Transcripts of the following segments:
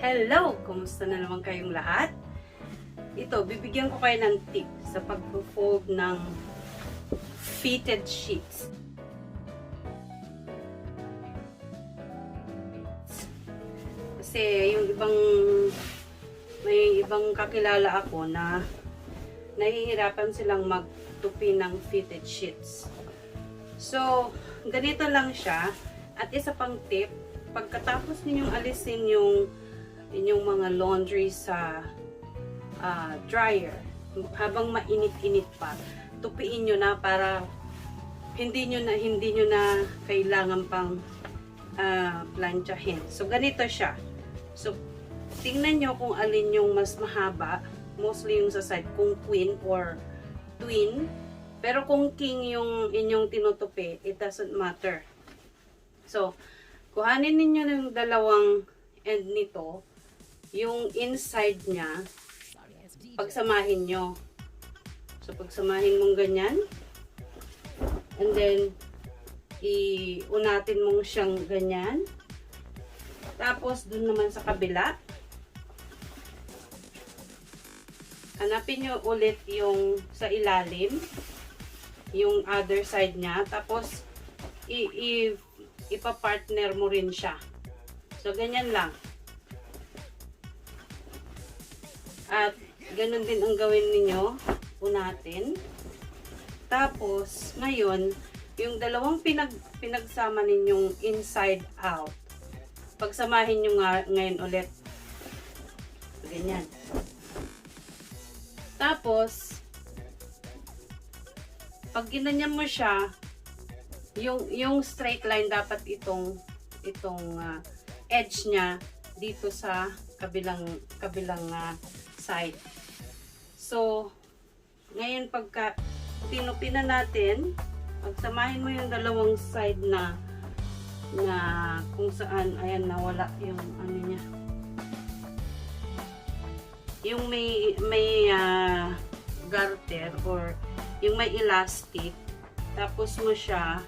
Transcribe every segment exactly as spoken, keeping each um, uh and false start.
Hello! Kumusta na naman kayong lahat? Ito, bibigyan ko kayo ng tip sa pag-fold ng fitted sheets. Kasi yung ibang, may ibang kakilala ako na nahihirapan silang magtupi ng fitted sheets. So, ganito lang siya. At isa pang tip, pagkatapos ninyong alisin yung inyong mga laundry sa ah, dryer, habang mainit-init pa, tupiin nyo na para hindi nyo na hindi nyo na kailangan pang ah, plantsahin. So ganito siya. So tingnan nyo kung alin yung mas mahaba, mostly yung sa side, kung queen or twin. Pero kung king yung inyong tinutupi, it doesn't matter. So kuhanin ninyo ng dalawang end nito, yung inside niya, pagsamahin nyo. So pagsamahin mong ganyan, and then iunatin mong siyang ganyan. Tapos dun naman sa kabila, hanapin nyo ulit yung sa ilalim, yung other side niya. Tapos i, i ipapartner mo rin siya. So ganyan lang. At ganun din ang gawin ninyo. Unatin. Tapos ngayon, yung dalawang pinag pinagsama ninyong inside out, pagsamahin nyo nga ngayon ulit. Ganyan. Tapos pag ginanyan mo siya, yung yung straight line dapat itong itong ah, edge niya dito sa kabilang kabilang ah, side. So ngayon pagka tinupi na natin, pagsamahin mo yung dalawang side na na kung saan, ayan, nawala yung ano niya, yung may may ah, garter or yung may elastic, tapos mo siya,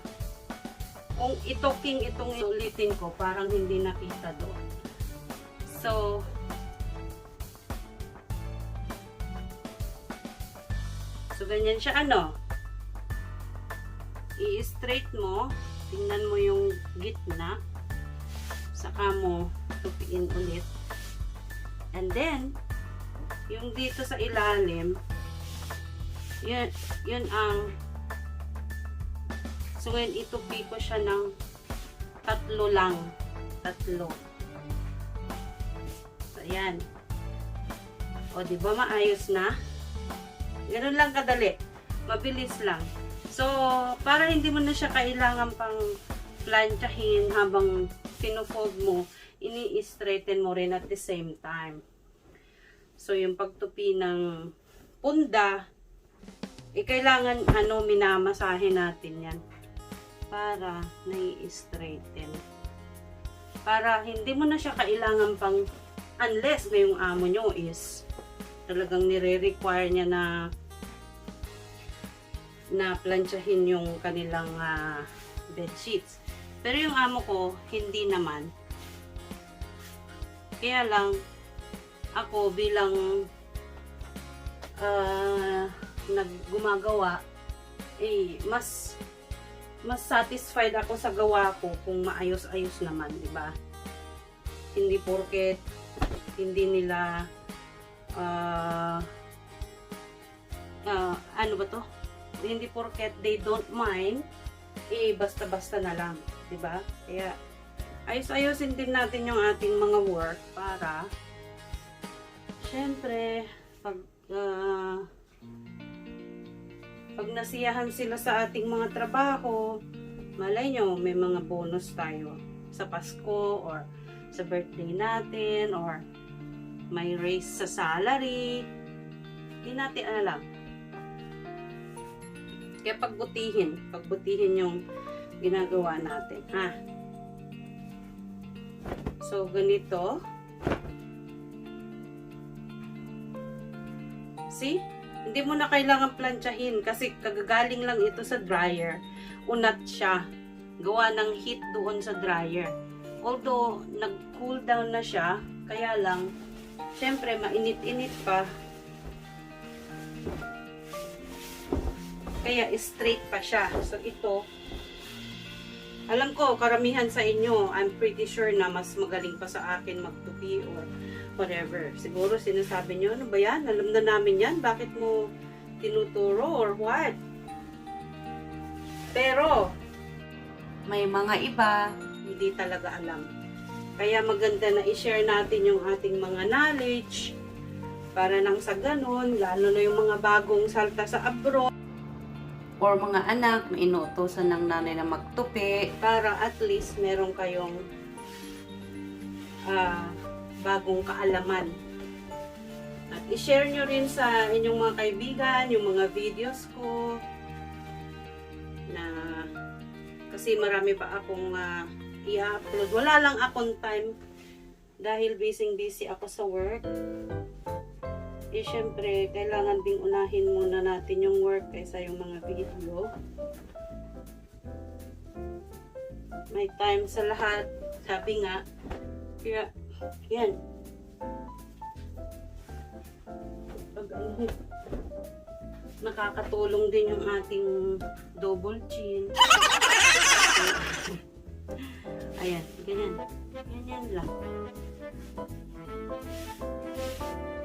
kung itoking itong ulitin ko, parang hindi nakita doon. So so ganyan siya, ano, i-straight mo, tingnan mo yung gitna, saka mo tupiin ulit. And then yung dito sa ilalim, yun, yun ang, so ngayon itupi ko siya ng tatlo lang, tatlo. So ayan. O di ba, maayos na? Ganun lang kadali. Mabilis lang. So para hindi mo na siya kailangan pang plantsahin habang pinofold mo, ini-straighten mo rin at the same time. So yung pagtupi ng punda, eh, kailangan ano, minamasahe natin yan para nai-straighten. Para hindi mo na siya kailangan pang, unless na yung amo nyo is talagang nire-require niya na na plantsahin yung kanilang ah, bed sheets. Pero yung amo ko, hindi naman. Kaya lang, ako bilang ah, naggumagawa, eh, mas mas satisfied ako sa gawa ko kung maayos-ayos naman, di ba? Hindi porket hindi nila ah, ah, ano ba to? Hindi porket they don't mind, eh, basta-basta na lang, di ba? Kaya ayos-ayosin din natin yung ating mga work para syempre pag ah, pag nasiyahan sila sa ating mga trabaho, malay nyo, may mga bonus tayo sa Pasko or sa birthday natin or may raise sa salary. Di natin alam. Kaya pagbutihin, pagbutihin yung ginagawa natin, ha? So, ganito. See? Hindi mo na kailangan plantsahin kasi kagagaling lang ito sa dryer. Unat siya. Gawa ng heat doon sa dryer. Although, nag-cool down na siya, Kaya lang, syempre, mainit-init pa. Kaya straight pa siya. So, ito, alam ko, karamihan sa inyo, I'm pretty sure na mas magaling pa sa akin magtupi or whatever. Siguro sinasabi nyo, "Ano ba yan? Alam na namin yan. Bakit mo tinuturo or what?" Pero, may mga iba, hindi talaga alam. Kaya maganda na i-share natin yung ating mga knowledge para nang sa ganun, lalo na yung mga bagong salta sa abroad or mga anak na inuutosan ng nanay na magtupi, para at least meron kayong, ah, bagong kaalaman. At i-share nyo rin sa inyong mga kaibigan yung mga videos ko na, kasi marami pa akong, ah, i-upload. Wala lang akong time dahil busy-busy ako sa work. Eh, syempre, kailangan ding unahin muna natin yung work kaysa yung mga video. May time sa lahat, sabi nga. Kaya, yan. Pag ano, nakakatulong din yung ating double chin. Ayan, ganyan. Ganyan lang.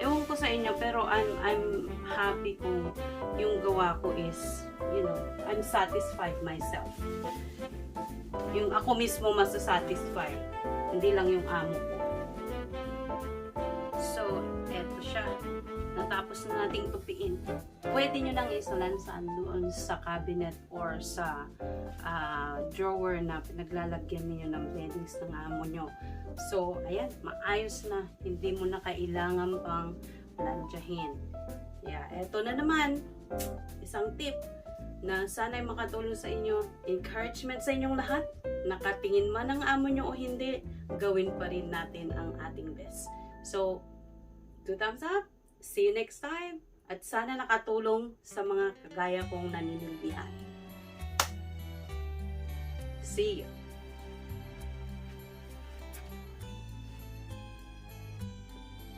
Ewan ko sa inyo, pero I'm, I'm happy kung yung gawa ko is, you know, I'm satisfied myself. Yung ako mismo masasatisfy, hindi lang yung amo ko. So, eto siya. Natapos na nating tupiin. Pwede nyo nang isulan sa, doon sa cabinet or sa, ah, drawer na pinaglalagyan ninyo ng beddings ng amo nyo. So, ayan, maayos na. Hindi mo na kailangan pang plantsahin. Yeah, eto na naman, isang tip na sana'y makatulong sa inyo. Encouragement sa inyong lahat. Nakatingin man ang amo nyo o hindi, gawin pa rin natin ang ating best. So, two thumbs up. See you next time. At sana nakatulong sa mga kagaya kong naninilbihan. See you.